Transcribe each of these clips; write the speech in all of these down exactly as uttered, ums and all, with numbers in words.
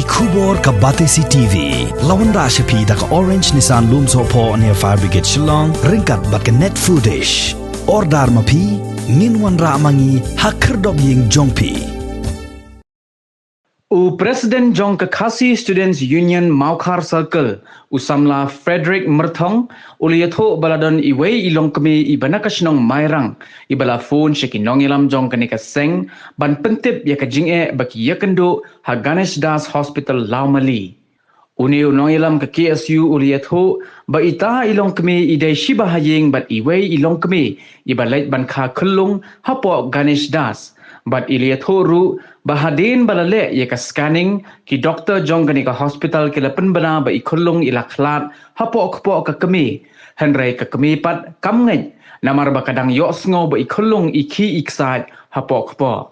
Khubor ka Batesi T V. La wanrah sha phi da ka Orange Nissan Lumsohphoh near Fire Brigade Shillong, ryngkat bad ka Net Foodish. Order ma phi, ngin wanrah ma ngi ha khyrdop ïing jong phi. U President jong ka Khasi Students Union Mawkhar Circle, u samla Frederick Myrthong, u la ïathuh ba la don iwei i longkmie iba na ka shnong Mairang, iba la phone sha ki nongïalam jong kane ka seng, ban pyntip ïa ka jingeh ba ki ïakynduh ha Ganesh Das Hospital Lawmali. Une u nongïalam ka K S U u la ïathuh ba ita i longkmie i dei shiba ha ïing bad iwei i longkmie iba leit ban kha khyllung hapoh Ganesh Das. Bad i la ïathuh ruh ba hadien ba la leh ïa ka scanning, ki doktor jong kane ka hospital ki la pynbna ba i khyllung i la khlad hapoh kpoh ka kmie. Hynrei ka kmie pat kam ngeit, namar ba ka dang ïohsngew ba i khyllung i khih i ksaid hapoh kpoh.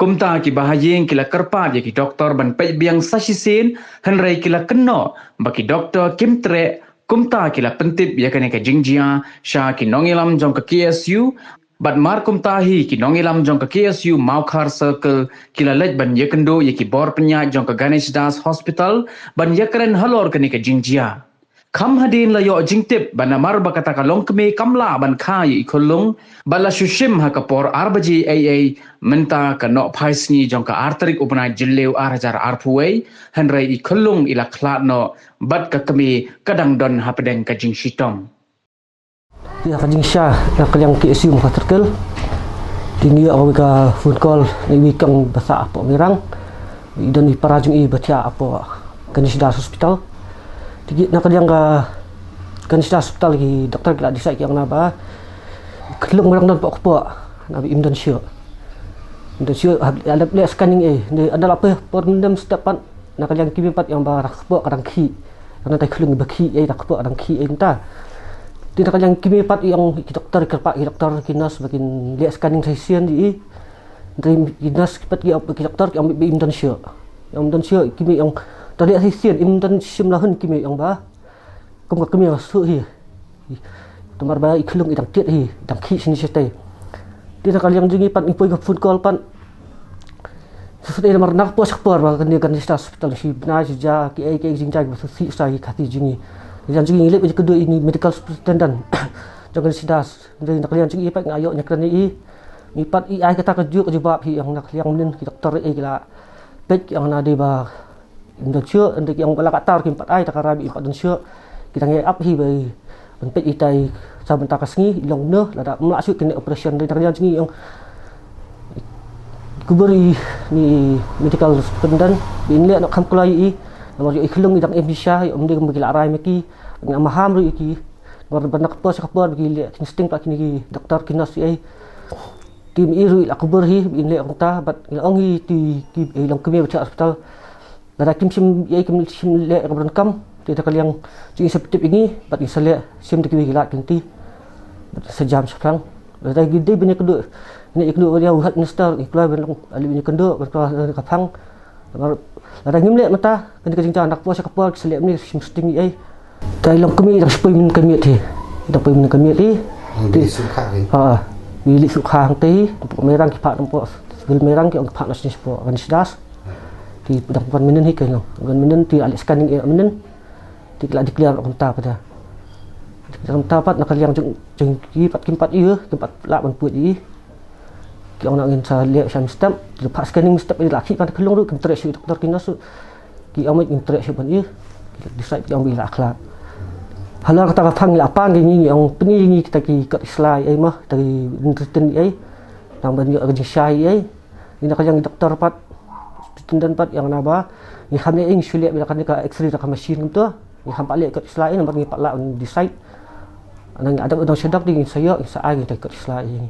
Kumta kiba ha ïing ki la kyrpad ïa ki doktor ban peit biang sa shisien, hynrei ki la kynnoh ba ki doktor kim treh. Kumta ki la pyntip ïa kane ka jingjia sha ki nongïalam jong ka K S U. Bad mar kumta hi, ki nongïalam jong ka K S U Mawkhar Circle ki la leit ban ïakynduh ïa ki bor pynïaid jong ka Ganesh Das Hospital ban ïakren halor kane ka jingjia. Kham hadien la ïoh jingtip ba namar ba kata ka longkmie kam lah ban kha ïa i khyllung, bad la shu shim ha ka por ar baje eiei mynta ka nohphai sngi jong ka ar tarik u bnai Jylliew ar hajar arphew wei, hynrei i khyllung i la khlad noh bad ka kmie ka dang don hapdeng ka jingshitom. Ïa ka jingshai na ka liang K S U Mawkhar Circle. Te ngi ïoh kawei ka phone call na iwei i kong ba sah hapoh Mairang. I don i para jong i ba thiah hapoh Ganesh Das Hospital. Te ngi na ka liang ka Ganesh Das Hospital ki doktor ki la decide ki ong naba khyllung ba dang don hapoh kpoh, naba im don shuh. Im don shuh, hap leh scanning ei. Ngi ynda la poi por mynta step pat na ka liang kmie pat i ong ba da kpoh ka dang khih. Ka dang tai khyllung ba khih ei, da kpoh ka dang khih ei mynta. Te na ka liang kmie pat i ong ki doktor, kyrpad ki doktor ki nurse ba kin leh scanning sa shisien ïa i. Te ki nurse pat ki ong, ki doktor ki ong ba im don shuh. Im don shuh, kmie i ong da leh sa shisien im don, shim la hun, kmie i ong ba kum ka kmie ka shu hi. Namar ba i khyllung i dang tied hi, i dang khih shane shatei. Te na ka liang jong ngi pat ngi poi ka phone call pat. Shu shu dei namar na ka por sha ka por ba kane ka Ganesh Das Hospital shi bnai shi ja kiei kiei jingjia kiba shu sih sa ïa ka Khasi jong ngi. Na ka liang jong ngi ngi leit ban ïakynduh ïa i medical superintendent jong ka Ganesh Das. Hynrei na ka liang jong ngi pat nga ïoh ïakren ïa i. Ngi pat i ai kata ka juh ka jubab hi, i ong na ka liang mynnin ki doktor ei ki la peit ki ong na dei ba im don shuh, ynda ki ong ba la katta ruh kim pat ai, ta ka rai ba im pat don shuh. Ki dang ïai ap hi ba ban peit ita i sa bynta ka sngi, i long kumno, lada ym lah shuh kin leh operation. Ynda na ka liang jong ngi i ong, kubur i medical superintendent ba in leh noh kham kloi ïa i. Namar ïoh i khyllung i dang im shisha, ïoh ym dei kumba ki la rai ma ki, dang ïa maham ruh ïa ki. Namar ba na ka por sha ka por ba ki leh, kin sting pat kine ki doktor ki nurse ei. Te i ruh i la kubur hi ba in leh kumta, bad ngi la ong ïa i, te i longkmie ba thiah hospital. Lada kim shim ei, kim shim leh ïa ka ba donkam, te na ka liang jong ngi sa pyntip ïa ngi bad ngin sa leh, shim da kiwei ki lad ki lynti bad sa jam shaphrang. Lada ngi dei ban ïakynduh, ngi ïakynduh bad ïa u Health Minister, ngi kloi ban long, leit ban ïakynduh, ban kloi na ka phang. Namar lada ngim leh mynta, kane ka jingjia na ka por sha ka por ki sa leh mynne, shim sting ei. Te i longkmie i dang shu poi mynne ka miet hi. I dang poi mynne ka miet hi. Hangtei suk kha hi. Ha. I leit suk kha hangtei hi. Hapoh Mairang ki phah, hapoh Civil Mairang ki ong ki phah noh shane shapoh Ganesh Das. Te dang wan mynnin hi, ka long wan mynnin, te la leh scanning ei mynnin. Te ki la declare kumta pat. Te kumta pat na ka liang jong, jong ki pat kim pat ïoh, kim pat lah ban poi ïa i. Ki ong na ngin sa leh sha mynstep, ki la phah scanning mynstep, i la khih pat ka khyllung ruh, kim treh shuh i doktor ki nurse ruh. Ki ong kim treh shuh ban ïoh, ki decide ki ong ba i la khlad. Halor kata ka phang i la pan ïa ngi, ngi ong pyni ïa ngi kita ki kot ki sla ei mo, kita ki written ei. Nang ban ïoh ka jingshai ei. Ngi na ka liang i doktor pat, superintendent pat i ong naba ngi kham leh ei, ngi shu leh beit da kane ka X-ray da ka machine kumto. Ngi kham pat leh kot ki sla ei, namar ngi pat lah ban decide. Nang ngi ïa dep don sha dok, te ngin sa ïoh, ngin sa ai kita ki kot ki sla ei.